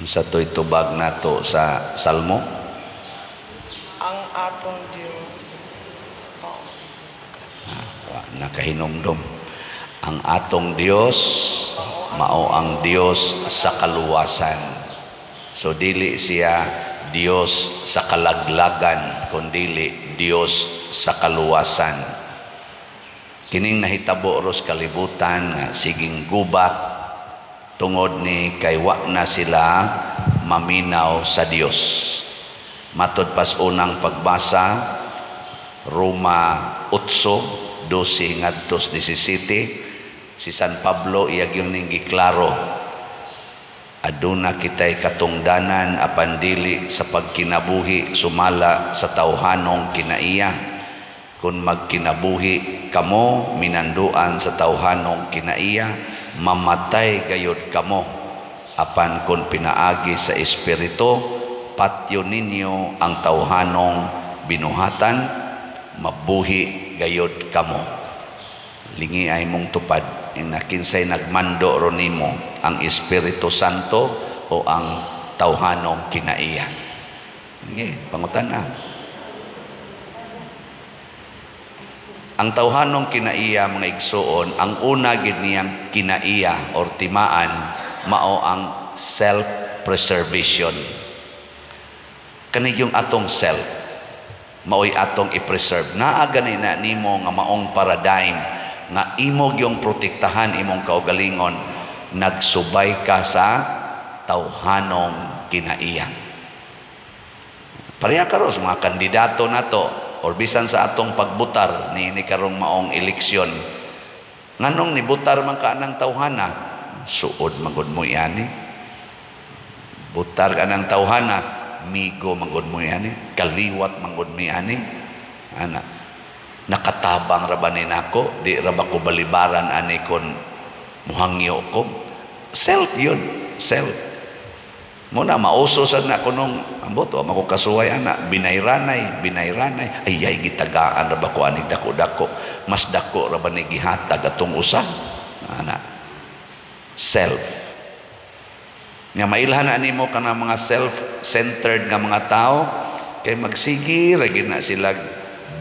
Unsa to'y tubag nato sa Salmo? Ang atong Dios mao ang Dios sa kaluwasan. Wa nakahinumdom. Ang atong Dios mao ang Dios sa kaluwasan. So dili siya Dios sa kalaglagan, kundili Dios sa kaluwasan. Kining nahitabo ros kalibutan nga siging gubat tungod ni kay wa na sila maminaw sa Dios. Matod pas unang pagbasa, Roma 8:12 ngadto 17, si San Pablo iya gyud ning giklaro: aduna kitay katungdanan apan dili sa pagkinabuhi sumala sa tawhanong kinaiya. Kung magkinabuhi kamo minanduan sa tawhanong kinaiya, mamatay gayud kamo. Apan kung pinaagi sa Espiritu patyo ninyo ang tawhanong binuhatan, mabuhi gayud kamo. Lingi ay mong tupad ing nakinsay nagmando ro nimo, ang Espiritu Santo o ang tawhanong kinaiya? Sige, pangutan na. Ang tawhanong kinaiya, mga igsuon, ang una gid niyang kinaiya or timaan mao ang self-preservation. Kani yung atong self maoy atong i-preserve. Naa gani na nimo nga maong paradigm nga imo gyung protektahan imong kaugalingon, nagsubay ka sa tawhanong kinaiya. Pareha karos mga kandidato nato or bisan sa atong pagbutar ni karong maong eleksyon. Nganong nibutar man ka ng tawhana? Suod magud mo yani. Butar ka ng tawhana, migo magud mo yani, kaliwat magud mo yani. Ana, nakatabang ra ba ni nako, di ra ba ko balibaran ani kon muhangyo ko? Self yun, self. Muna mauso sad na kunong ambot wa mako kasuway ana, binayranay, binayranay, ay ay gitagaan ra ba ko anig dako-dako, mas dako ra ba ni gihatag atong usa ana? Self. Nga mailhan na nimo kana mga self-centered nga mga tao kay magsige ra gyud na sila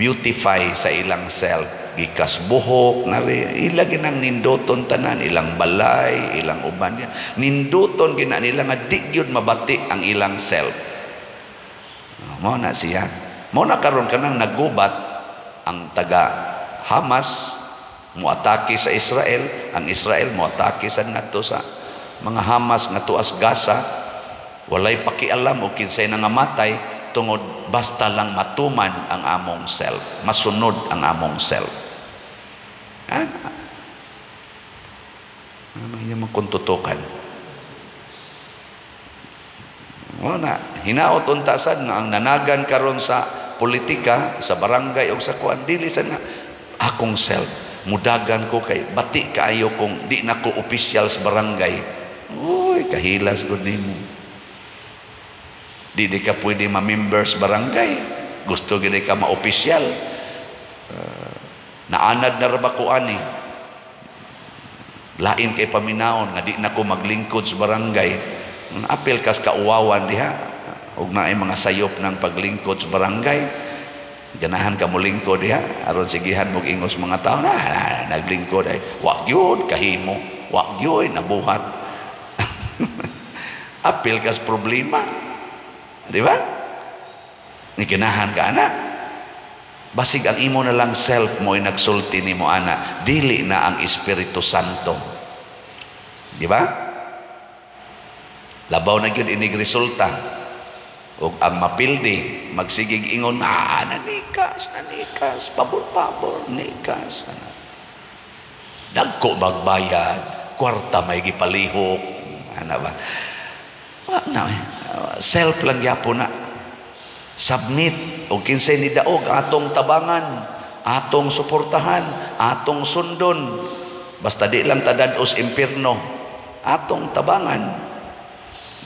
beautify sa ilang self, gikas buhok nari, ila ginang ninduton tanan, ilang balay, ilang uban, ninduton gina nila nga di gyud mabati ang ilang self. Mao na siya, mao na karon kanang nagubat ang taga Hamas muatake sa Israel, ang Israel muatake sa ngadto sa mga Hamas nga tuas Gaza, walay pakialam og kinsay nangamatay tungod basta lang matuman ang among self, masunod ang among self. Ana. Ano yung makuntutukan? O na, hinaot unta sad nga ang nanagan karon sa politika, sa barangay o sa kuan, dili sad nga akong self. Mudagan ko kay bati kaayo kung di na ko opisyal sa barangay. Uy, kahilas gud nimo. Di di ka pwede ma-members barangay. Gusto gid ka ma-opisyal. Naanad na ra ba ko ani? Lain kay paminawon nga di na ko maglingkod sa barangay. Apil kas kauwawan diha. Ug naay mga sayop ng paglingkod sa barangay. Ganahan ka mo lingkod diha aron sigihan mo ingos mga tao na, na naglingkod ay wa gyud kahimo, wa gyud nabuhat. Apil kas problema. Di ba? Ni ganahan ka ana. Basig ang imo na lang self mo ay nagsulti nimo ana, dili na ang Espiritu Santo. Di ba? Labaw na gyud inig resulta. Ug ang mapildi magsigig ingon, ah, nanikas, nanikas, pabor-pabor, nikas. Ana. Dagko bagbayad, kwarta may gipalihok, ana ba? Wa na, self lang gyapon na. Submit og kinsay ni daog atong tabangan, atong suportahan, atong sundon. Basta di lang tadad-os impierno, atong tabangan.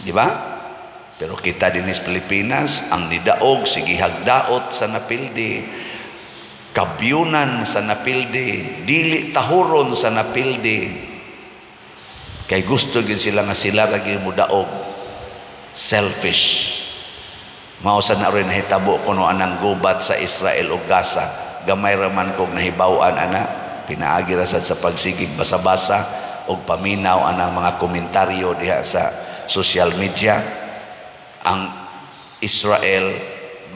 Di ba? Pero kita din sa Pilipinas, ang nidaog sige hagdaot sa napildi, kabyunan sa napildi, dili tahuron sa napildi. Kay gusto gyud sila nga sila ra gyud modaog. Selfish. Mao sa na rin nahitabo kuno anang gubat sa Israel ug Gaza. Gamay ra man kog nahibaw-an ana, pinaagi ra sad sa pagsigig basa-basa og paminaw anang mga komentaryo diha sa social media. Ang Israel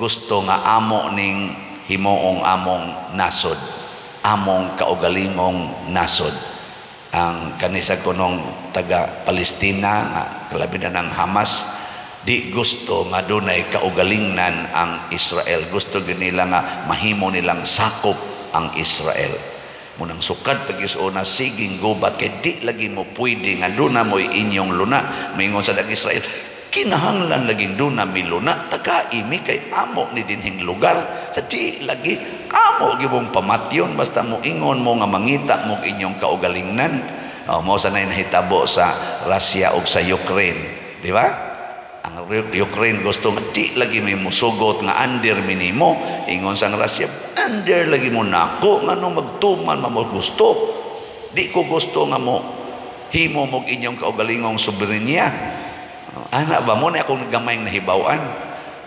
gusto nga amo ning himuong among nasod, among kaugalingong nasod. Ang kanisa kunong taga Palestina nga kalabi na ng Hamas, di gusto nga dunay kaugalingnan ang Israel. Gusto gyud nila nga mahimo nilang sakop ang Israel. Munang sukad pag na siging gubat kay di lagi mo pwede nga duna mo'y inyong luna. Maingon sa ang Israel, kinahanglan laging duna mi luna, tagai mi kay amo ni dinhing lugar. Sa di lagi amo gibong pamatyon basta mo ingon mo nga mangita mo inyong kaugalingnan. Oh, mo sa nahitabo sa Russia ug sa Ukraine, di ba? Ang Ukraine gusto nga di lagi may musugot nga under minimo. Ingon sang Russia, under lagi mo nako, ngano magtuman man mo gusto, di ko gusto nga mo himo mog inyong kaugalingong soberenya. Ana ba mo na akong gamay nahibaw-an?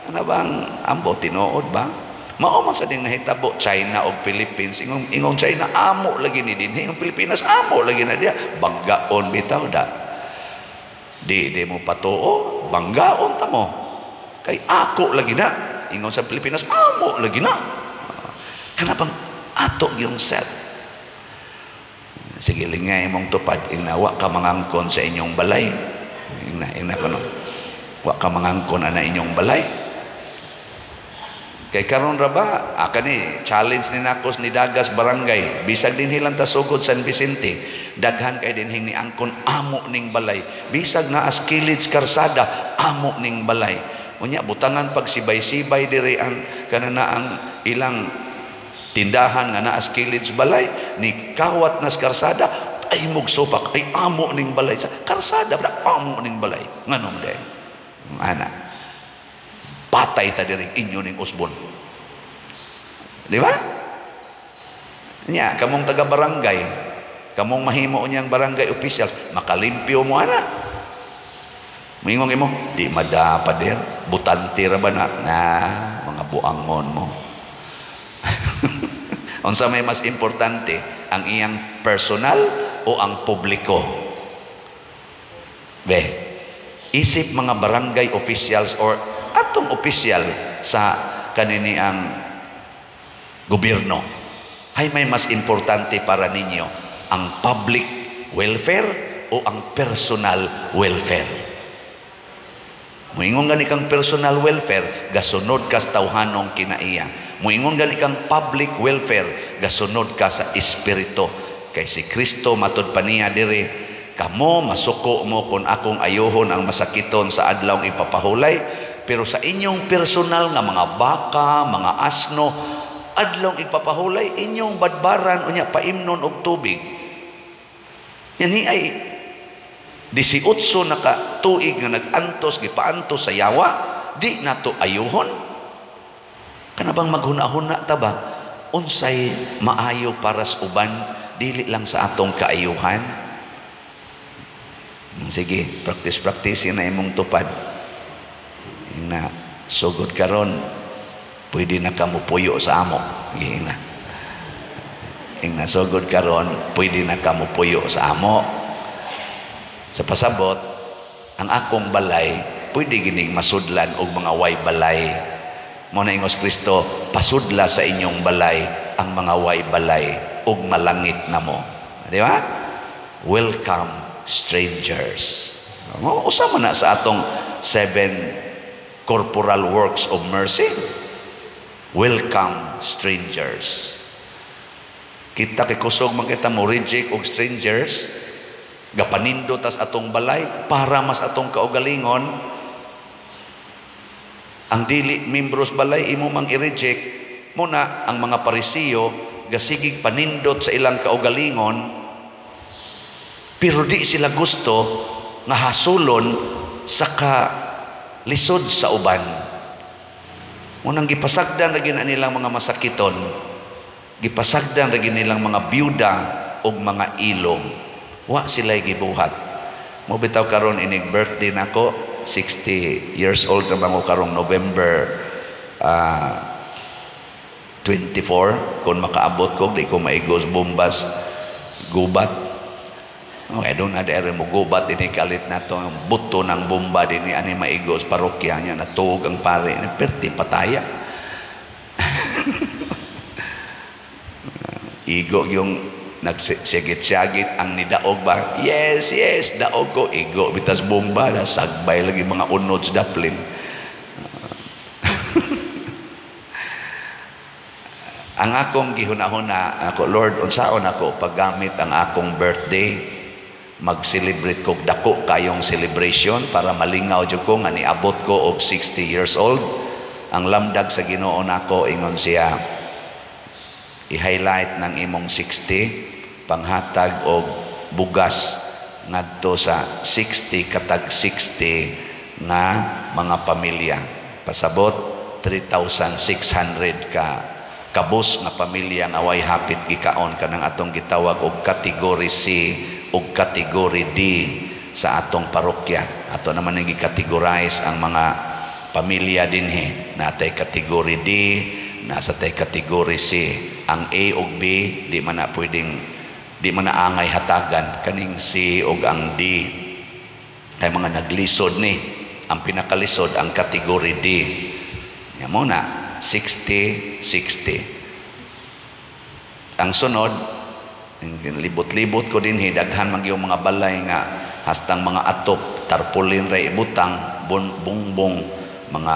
Ana bang ambo tinuod ba? Mao man sa ding nahitabo China og Philippines. Ingong ingong China, amo lagi ni dinhi. Ingong Pilipinas, amo lagi na diya. Banggaon bitaw da. Di di mo patuo, banggaon ta mo. Kay ako lagi na. Ingon sa Pilipinas, amo lagi na. Kana bang ato yung set. Sige, lingay mong tupad, ingna wa ka mangangkon sa inyong balay. Ingna, ingna kono. Wa ka mangangkon ana inyong balay. Kay karon ra ba, kani challenge ni Nakos ni Dagas barangay, bisag dinhi lang ta sugod San Vicente, daghan kay dinhing ni angkon amo ning balay. Bisag naa kilid karsada, amo ning balay. Unya butangan pag sibay-sibay diri ang kanana ang ilang tindahan nga naa kilid balay, ni kawat nas karsada ay mugsupak ay amo ning balay sa karsada ba amo ning balay nganong day ana patay ta diri inyo ning usbon, di ba? Nya kamong taga barangay, kamong mahimo niyang barangay officials, makalimpyo mo ana. Moingon imo di madapa der butante ra ba na, na mga buangon mo. Unsa may mas importante, ang iyang personal o ang publiko? Be, isip mga barangay officials or atong opisyal sa kanini ang gobyerno, hay may mas importante para ninyo, ang public welfare o ang personal welfare? Moingon gani kang personal welfare, gasunod ka sa tawhanong kinaiya. Moingon gani kang public welfare, gasunod ka sa espiritu. Kay si Kristo matud pa niya diri, kamo masuko mo kung akong ayuhon ang masakiton sa adlawng ipapahulay, pero sa inyong personal nga mga baka, mga asno, adlawng ipapahulay, inyong badbaran unya paimnon og tubig. Yani ay 18 na ka tuig nga nag-antos, gipaantos sa yawa, di nato ayuhon. Kana bang maghuna-huna ta ba? Unsay maayo para sa uban, dili lang sa atong kaayuhan. Sige, practice-practice na imong tupad. Na sugod karon, pwede na ka mupuyo sa amo. Sige na. Ingna sugod karon, pwede na ka mupuyo sa amo. Sa pasabot, ang akong balay, pwede gining masudlan og mga way balay. Mo na ingos Kristo, pasudla sa inyong balay ang mga way balay og malangit na mo. Di ba? Welcome strangers. Usa man na sa atong 7 corporal works of mercy. Welcome strangers. Kita kay kusog man kita mo reject og strangers, gapanindot tas atong balay para mas atong kaugalingon. Ang dili membros balay imo mang i-reject muna. Ang mga Parisiyo gasigig panindot sa ilang kaugalingon, pero di sila gusto nga hasulon sa ka lisod sa uban. Munang gipasagdan ra gina nilang mga masakiton, gipasagdan ra gina nilang mga byuda og mga ilong. Wa sila'y gibuhat. Mo bitaw karon inig birthday nako, 60 years old na ba ko karong November 24. Kung makaabot ko, di ko maigos bombas gubat. Okay, doon na dere mo gubat dinhi kalit na to ang buto ng bomba dinhi ani maigos parokya niya, natuog ang pare ni perti pataya. Igo yung nagsigit-sigit ang nidaog ba? Yes, yes, daog ko. Igo bitas bomba na sagbay lagi mga unod sa daplin. Ang akong gihuna-huna ako, Lord, unsaon ako paggamit ang akong birthday, mag-celebrate ko dako kayong celebration para malingaw jud ko nga niabot ko og 60 years old. Ang lamdag sa Ginoo nako, ingon siya, i-highlight ng imong 60 panghatag og bugas ngadto sa 60 katag 60 nga mga pamilya. Pasabot 3,600 ka kabus nga pamilya nga way hapit gikaon kanang atong gitawag og kategory C og kategory D sa atong parokya. Ato naman ang gikategorize ang mga pamilya dinhi. Natay kategory D, nasa tay kategory C. Ang A og B di man na pwedeng, di man na angay hatagan kaning C og ang D. Kay mga naglisod ni, ang pinakalisod ang kategory D. Nya mo na 60 60. Ang sunod, libot-libot ko dinhi, daghan man gyud mga balay nga hastang mga atop tarpaulin ra ibutang, bungbong, mga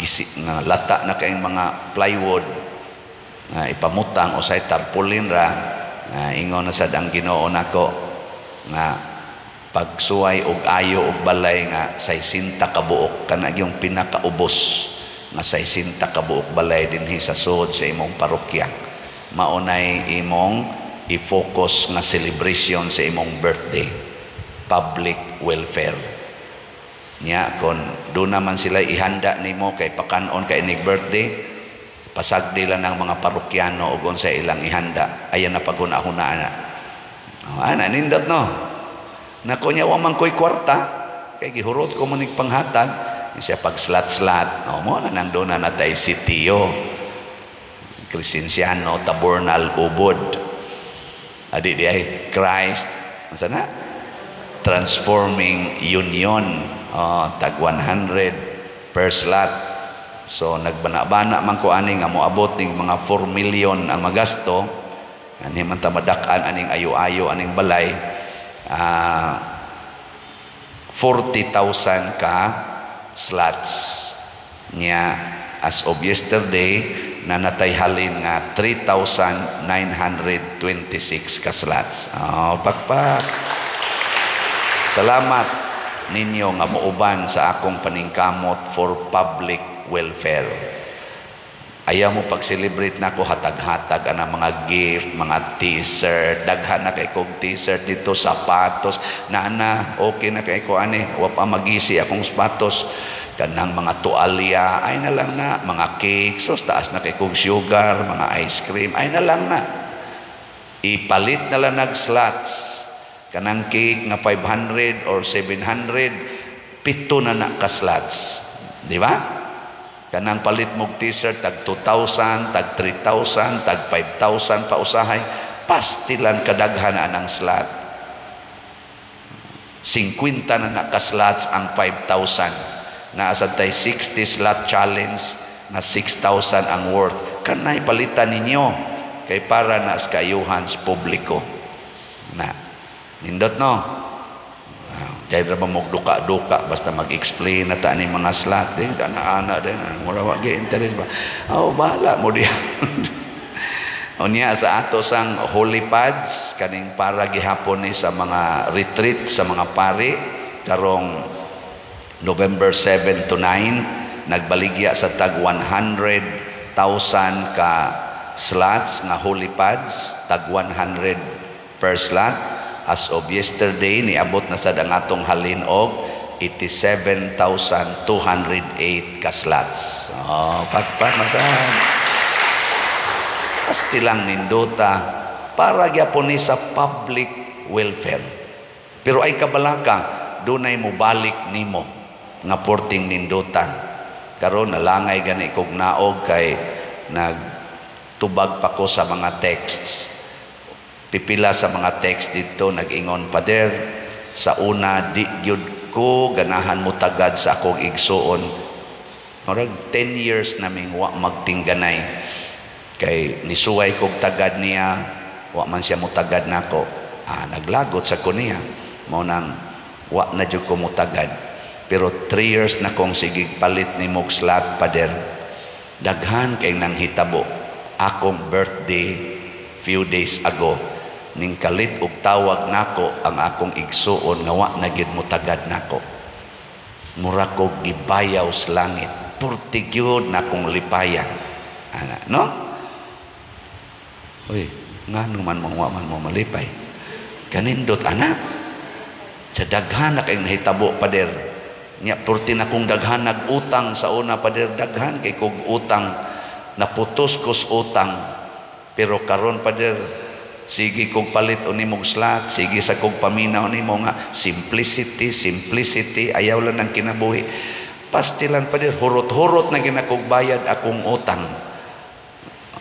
gisi nga lata na kayong mga plywood nga ipamutang o say tarpaulin ra. Ingon na sad ang Ginoo nako nga pagsuway og ayo og balay nga 60 ka buok, kana gyung pinakaubos nga 60 ka buok balay dinhi sa sud sa imong parokya. Maunay imong i-focus nga celebration sa imong birthday, public welfare. Nya kon do naman sila ihanda nimo kay pakanon kay inig birthday, pasagdi lang ng mga parokyano og unsa ilang ihanda. Ayan na paghuna-huna ana. Oh, ana nindot no. Nako nya wa man koy kwarta kay gihurot ko man nig panghatag siya pag slat-slat. Oh, mo na nang do na natay si Tio Crescenciano Tabornal Ubod. Adi di ay Christ unsa na? Transforming Union. Oh, tag 100 per slot. So nagbana-bana man ko ani nga moabot ning mga 4 million ang magasto. Ani man ta madak-an aning ayo-ayo aning balay. 40,000 ka slots. Nya as of yesterday nanatay halin nga 3,926 ka slots. Oh, pakpak. Salamat ninyo nga muuban sa akong paningkamot for public welfare. Ayaw mo pag-celebrate na ako, hatag-hatag ang mga gift, mga t-shirt, daghan na kay kong t-shirt dito, sapatos, na okay na kay ko ani, wa pa magisi akong sapatos, kanang mga tualya, ay na lang na, mga cake, so taas na kay kong sugar, mga ice cream, ay na lang na. Ipalit na lang nag-slots. Kanang cake nga 500 or 700, 7 na na ka slots. Di ba? Kanang palit mog t-shirt tag 2,000, tag 3,000, tag 5,000 pa usahay, pastilan kadaghan anang slot. 50 na na ka slots ang 5,000. Naa sad tay 60 slot challenge na 6,000 ang worth. Kanay palitan ninyo kay para na sa kayuhan sa publiko. Na nindot no? Dahil ra ba magduka-duka basta mag-explain na ta ni mga slot din ana-ana din mura wa gi interest ba. Oh, bahala mo diha. Unya sa ato sang holy pads kaning para gihapon ni sa mga retreat sa mga pari karong November 7 to 9 nagbaligya sa tag 100,000 ka slots nga holy pads, tag 100 per slot. As of yesterday, niabot na sad ang atong halin og 87,208 ka slots. Oh, pakpak masad. Pasti lang nindota para gyapon ni sa public welfare. Pero ay kabalaka, dunay mobalik nimo. nga porting nindutan. Karon nalangay gani kog naog kay nagtubag pa ko sa mga texts. Pipila sa mga text dito nag-ingon, "Pader, sa una di gyud ko ganahan mo tagad sa akong igsuon." Murag 10 years naming wa magtingganay. Kay nisuway kog tagad niya, wa man siya mutagad nako. Naglagot sa ko niya. Mao nang wa na jud ko mutagad. Pero 3 years na kong sigig palit ni mog slot, Pader. Daghan kay nang hitabo. Akong birthday few days ago, ning kalit og tawag nako ang akong igsuon nga wa na gyud mutagad nako. Mura kog gibayaw sa langit. Purti gyud na akong lipayan. Ana, no? Uy, ngano man mo wa man mo malipay? Kanindot ana. Sa daghan na kayong nahitabo, Pader. Nya purti na kong daghan nag-utang sa una, Pader, daghan kay kog utang, naputos kos utang. Pero karon, Pader, sige kog palit uni mog slot, sige sa kog paminaw nimo nga simplicity, simplicity, ayaw lang ng kinabuhi. Pastilan, Pader, hurot-hurot na ginakog bayad akong utang.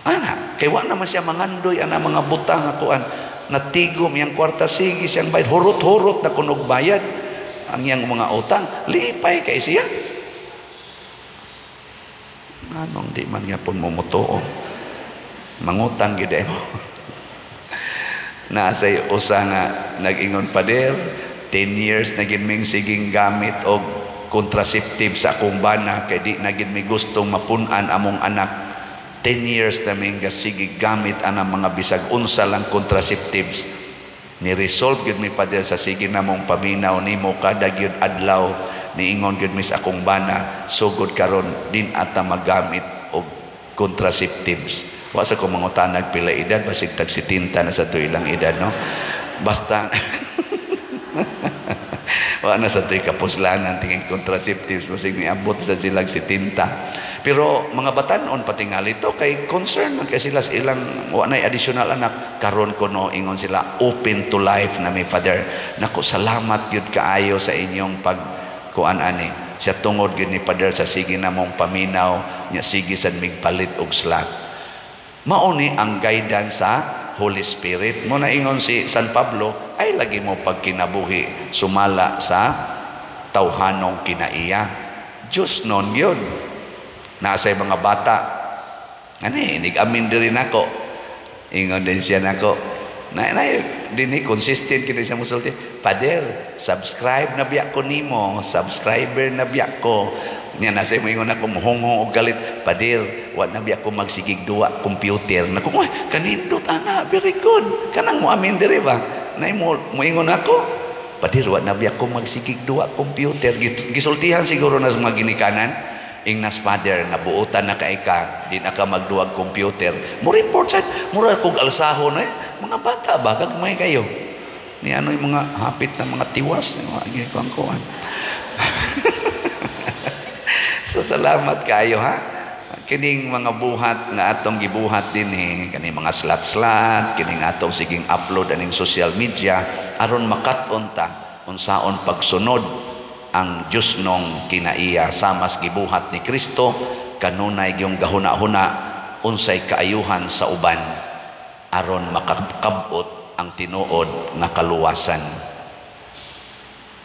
Ana, kay wa naman siya mangandoy ana mga butang akuan. Natigom iyang kwarta, sige siyang bayad, hurot-hurot na kunog bayad ang iyang mga utang, lipay kay siya. Anong di man nga pun mo mutuo? Mangutang gid mo. Naasay usa nga nag-ingon, "Pader, 10 years na gid ming siging gamit og contraceptive sa akong bana kay di na gid mi gustong mapun-an among anak. 10 years na ming sige gamit anang mga bisag unsa lang contraceptives. Ni resolve gyud mi, Pader, sa sige namong paminaw nimo kada gyud adlaw, niingon gyud mi sa akong bana, sugod karon din ata magamit og contraceptives." Wa sa ko mangutanag pila edad, basig tag 70 na sa to ilang edad, no? Basta wa na sa to'y kapuslanan tingin contraceptives, basig niabot sa silang 70. Pero mga batanon patingali to kay concern man kay sila sa ilang wa nay additional anak. Karon kuno ingon sila, "Open to life na mi, Father." Nako, salamat gyud kaayo sa inyong pag kuan ani. Sa tungod gyud ni Father sa sige namong paminaw nya, sige sad migpalit og slot. Mao ni ang guidance sa Holy Spirit. Mo na ingon si San Pablo, ay lagi mo pagkinabuhi sumala sa tawhanong kinaiya. Diyos non yun. Nasa mga bata. Ani, nig-amin diri nako. Ingon din siya nako. Na, na, dinhi consistent kini siya musulti. "Pader, subscribe na biya ko nimo, subscriber na biya ko." Niya nasa mo ingon ako muhunghong og galit. "Pader, wa na biya ko magsigig duwa computer." Nako, "Uy, kanindot ana, very good." Kanang mo amin diri ba? Nay mo moingon ako. "Pader, wa na biya ko magsigig duwa computer." Gisultihan siguro na sa mga ginikanan. Ingnas, Father, nga buotan na kay ka, di na ka magduwag computer. Mo report sad, mura kog alsahon eh. Mga bata ba, gagmay kayo. Ni ano yung mga hapit na mga tiwas, mga kuan-kuan. So salamat kayo ha. Kining mga buhat nga atong gibuhat dinhi, kaning mga slot-slot, kining atong siging upload aning social media aron makat-on ta unsaon pagsunod ang Diyos nong kinaiya samas gibuhat ni Kristo, kanunay gyung gahuna-huna unsay kaayuhan sa uban aron makakabot ang tinuod nga kaluwasan.